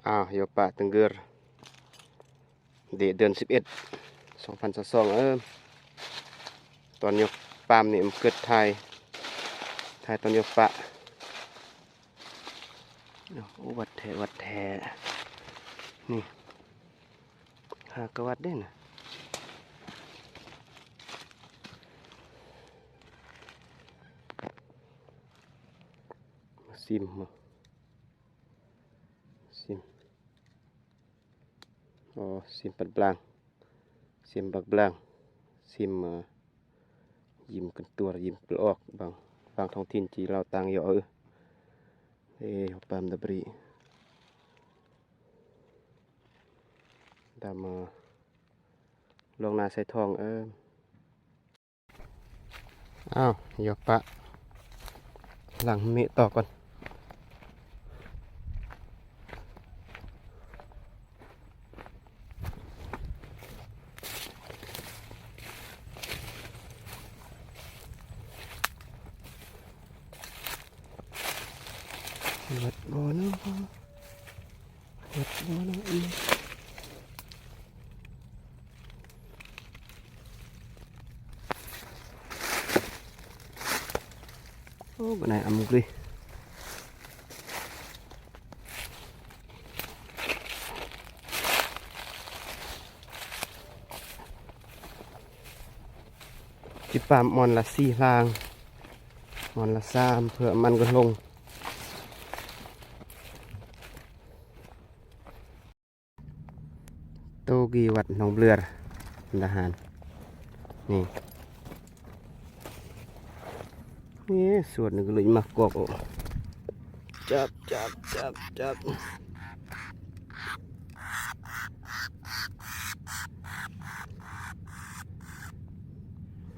ອ້າວ ໂຍປະຕຶງເກີດ ເດ ເດືອນສິບເອັດ ສອງພັນຊາວສອງ ເອີ ຕອນໂຍປາມນີ້ມັນເກີດຖ່າຍ ຖ່າຍຕອນໂຍປະ. ໂອ້ ວັດແທ້ ວັດແທ້ ນີ້ ຫາກະວັດເດ້ນະ. ມາຊິມ ມາຊິມ ອໍ ຊິມປັດບລາງ ຊິມບັກບລາງ ຊິມ ຍິມກັນຕົວ ຍິມປະອອກ ບາງ ບາງທ້ອງຖິ່ນທີ່ລາວຕ່າງເຍາະ ເອີ ເອ ປາມດາບຣີ ດາມາ ລອງນາໃສ່ທອງ ເອີ. ອ້າວ ໂຍປະ ຫຼັງເມະຕໍ່ກ່ອນ. ວັດບໍ່ເນາະ? ວັດບໍ່ເນາະ? ໂອ້ ບໍ່ໄດ້ອຳເລີຍ. ຊິປາມມ່ອນລະສີ່ລາງ ມ່ອນລະສາມ ເພື່ອມັນກໍລົງ. ໂຕກີວັດໜອງເບືອ ທະຫານ ນີ້ ນີ້ສວດນີ້ກໍເລີຍມາກອກ ຈັບ ຈັບ ຈັບ ຈັບ.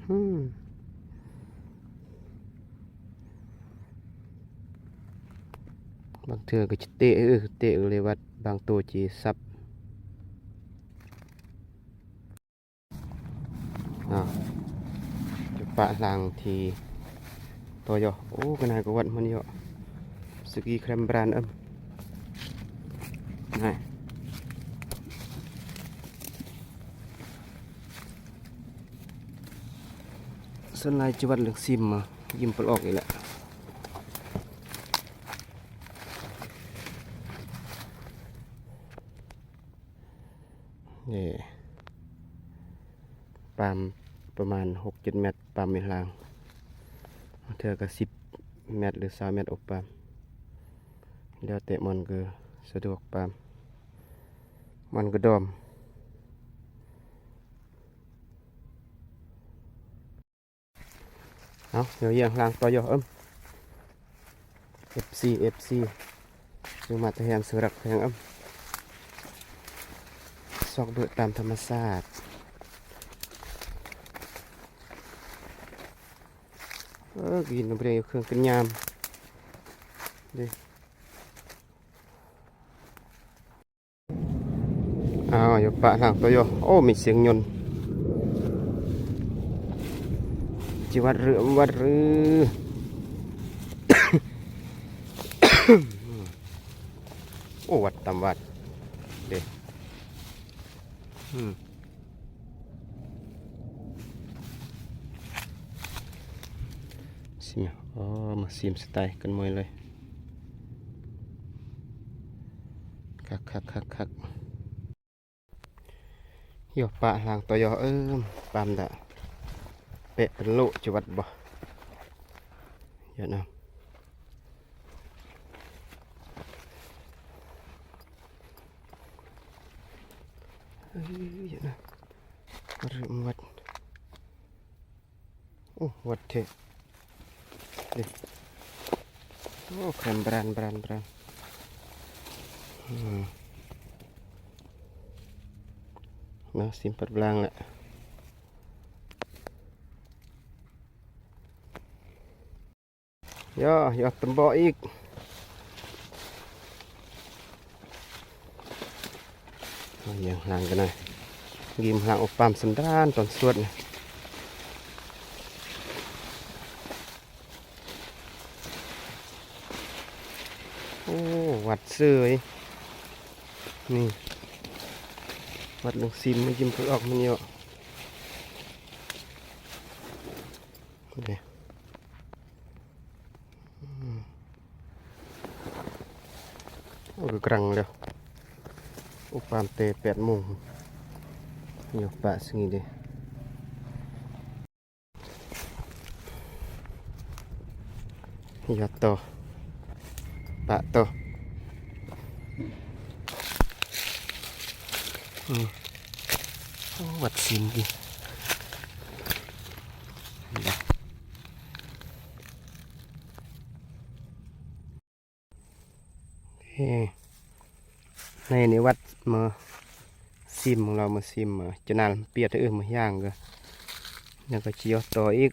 ອືມ ບາງເທື່ອກໍຈະເຕະ ເອີ ເຕະເລີຍວັດ ບາງໂຕຈີສັບ. ອາ ປະລາງທີ່ໂຕໂຍ. ໂອ້ ກະນາຍກະວັດມັນໂຍ ສະກີແຄມບຣານເອີມ ນາຍ. ສ່ວນຫຼາຍຈະວັດເລື່ອງຊິມມາ ຍິມປະອອກນີ້ແຫຼະ. ນີ້ ປາມປະມານຫົກເຈັດແມັດ ປາມເມດລາງ ເທື່ອກະສິບແມັດ ຫຼື ຊາວແມັດ ອົບປາມ ແລ້ວແຕ່ມ່ອນກະສະດວກປາມ ມັນກະດອມ. ເອົາ ເອົາຢຽງລາງຕໍ່ຢູ່ ເອີ ເອັຟຊີ ເອັຟຊີ ຢູ່ມາແຕ່ແຮງ ສຸລັກແພງ ເອີ ຊອກເບີຕາມທຳມະຊາດ. ເອີ ກິນເບຣເຄື່ອງກັນຍາມເດ້. ອ້າວ ຢູ່ປະທາງໂຕໂຍ. ໂອ້ ມີສຽງຍົນ ຈິວັດຫຼື ວັດຫຼື. ໂອ້ ວັດຕາມວັດເດ້. ອືມ ຊິມ ອໍ ມາຊິມສະໄຕກັນມວຍເລີຍ. ຄັກໆໆໆ. ໂຍປະທາງໂຕໂຍ ເອີ ປາມດະ ເປະເປັນໂລ ຈະວັດບໍ່ ເຍາະນະ. ເອີ ເຍາະນະ ເລີ່ມວັດ. ໂອ້ ວັດເທະເດ້. ໂອ້ ແຄມບຣານ ບຣານ ບຣານ. ອືມ ມາຊິມປັດບລາງແຫຼະ. ຢໍ ຢໍຕຳເບາະອີກ. ເອົາຢຽງຫຼັງກັນນະ ຍິມຫຼັງອົບປາມສັນດານຕອນສວດນະ. ໂອ້ ວັດເສີຍ. ນີ້ ວັດເລື່ອງຊິມ ມາຍິມເພິ່ນອອກມານີ້ເນາະ ນີ້ ອືມ ໂອ້ ກຳລັງແລ້ວ ໂອ້ ປາມແຕ່ແປດໂມງ ຢູ່ປະຊິງນີ້ເດ້. ຍອດຕໍ່ ປະຕໍ່ ອືມ ໂອ້ ວັດຊິມອີກ ເອີ ໃນນີ້ວັດມາຊິມ ຂອງລາວມາຊິມ ມາຈະນານປຽດເອີ ມາຍ່າງກະ ແລ້ວກໍຊິຍອດຕໍ່ອີກ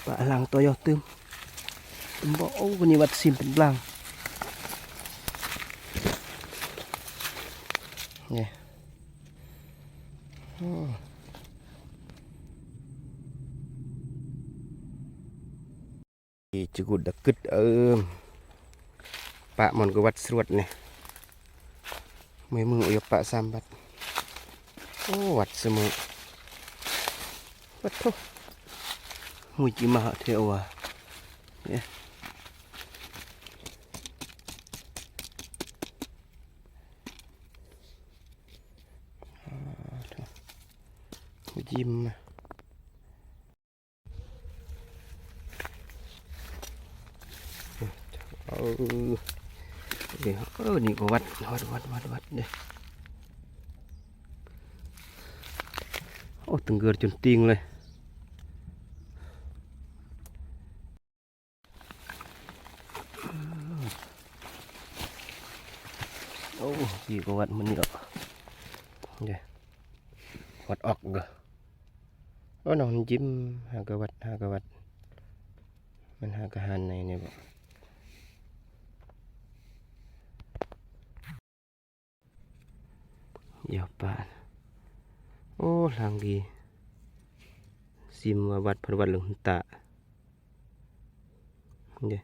ປະຫຼັງຕໍ່ຍອດຕື່ມ ບໍ່ ໂອ້ ນີ້ວັດຊິມເປັນບາງ ນີ້ ໂອ້. ຈີກຸດດະກຶດ ເອີ ປະມັນກໍວັດສວດນີ້ ເມື່ອຍມື ໂອ້ຍ ປະສາມວັດ ໂອ້ ວັດສະເໝີ ປະໂທ ມຸຍຈິມາເທວາ ເອີ ຍິມ ເອີ ເອີ ນີ້ກໍວັດ ວັດ ວັດ ວັດ ວັດເດ້ ໂອ້ ຕຶງເກີດຈົນຕີງເລີຍ ໂອ້ ນີ້ກໍວັດມື້ນີ້ເນາະ ເດ້ ວັດອອກເດີ. ໂອ້ ນ້ອງຍິ້ມ ຫາກະວັດ ຫາກະວັດ ແມ່ນຫາກະຫານໃນນີ້ບໍ? ຢາວປານ ໂອ້ ລາງດີ ຊິມວ່າວັດ ພັດວັດເລິງຮຸນຕາ ເດ້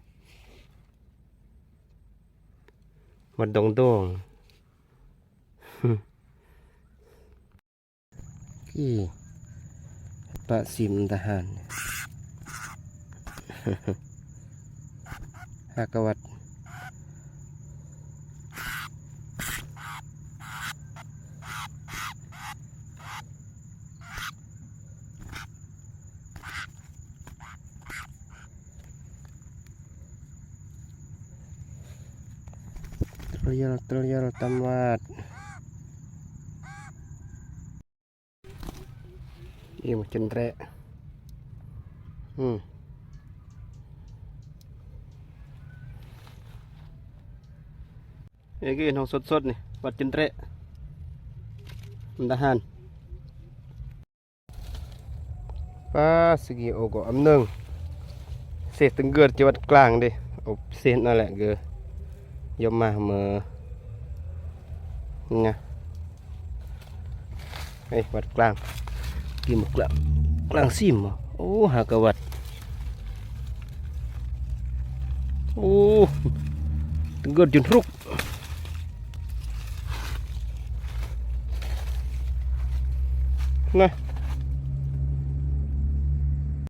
ວັດດອງໂດງ. ກີ້ ປະຊິມທະຫານ ຫາກະວັດ ຕະເລຍ ຕະເລຍ ຕຳຫວາດ ອີ່ມາກິນແຣ ອືມ ເອີ ກິນຂອງສົດໆ ນີ້ ວັດຈິນແຣ ມັນທະຫານ. ປາ ສະກີໂອກໍອຳເນີງ ເສດຕຶງເກີດຈະວັດກາງເດ້ ອົບເສດນັ້ນແຫຼະເກີ ຍົມມາເມີນະ ເອີ ວັດກາງ ກິນໝາກກາງ ກາງຊີມ ໂອ ຫາກະວັດ ໂອ ຕຶງເກີດຈຸນຮຸກ ນະ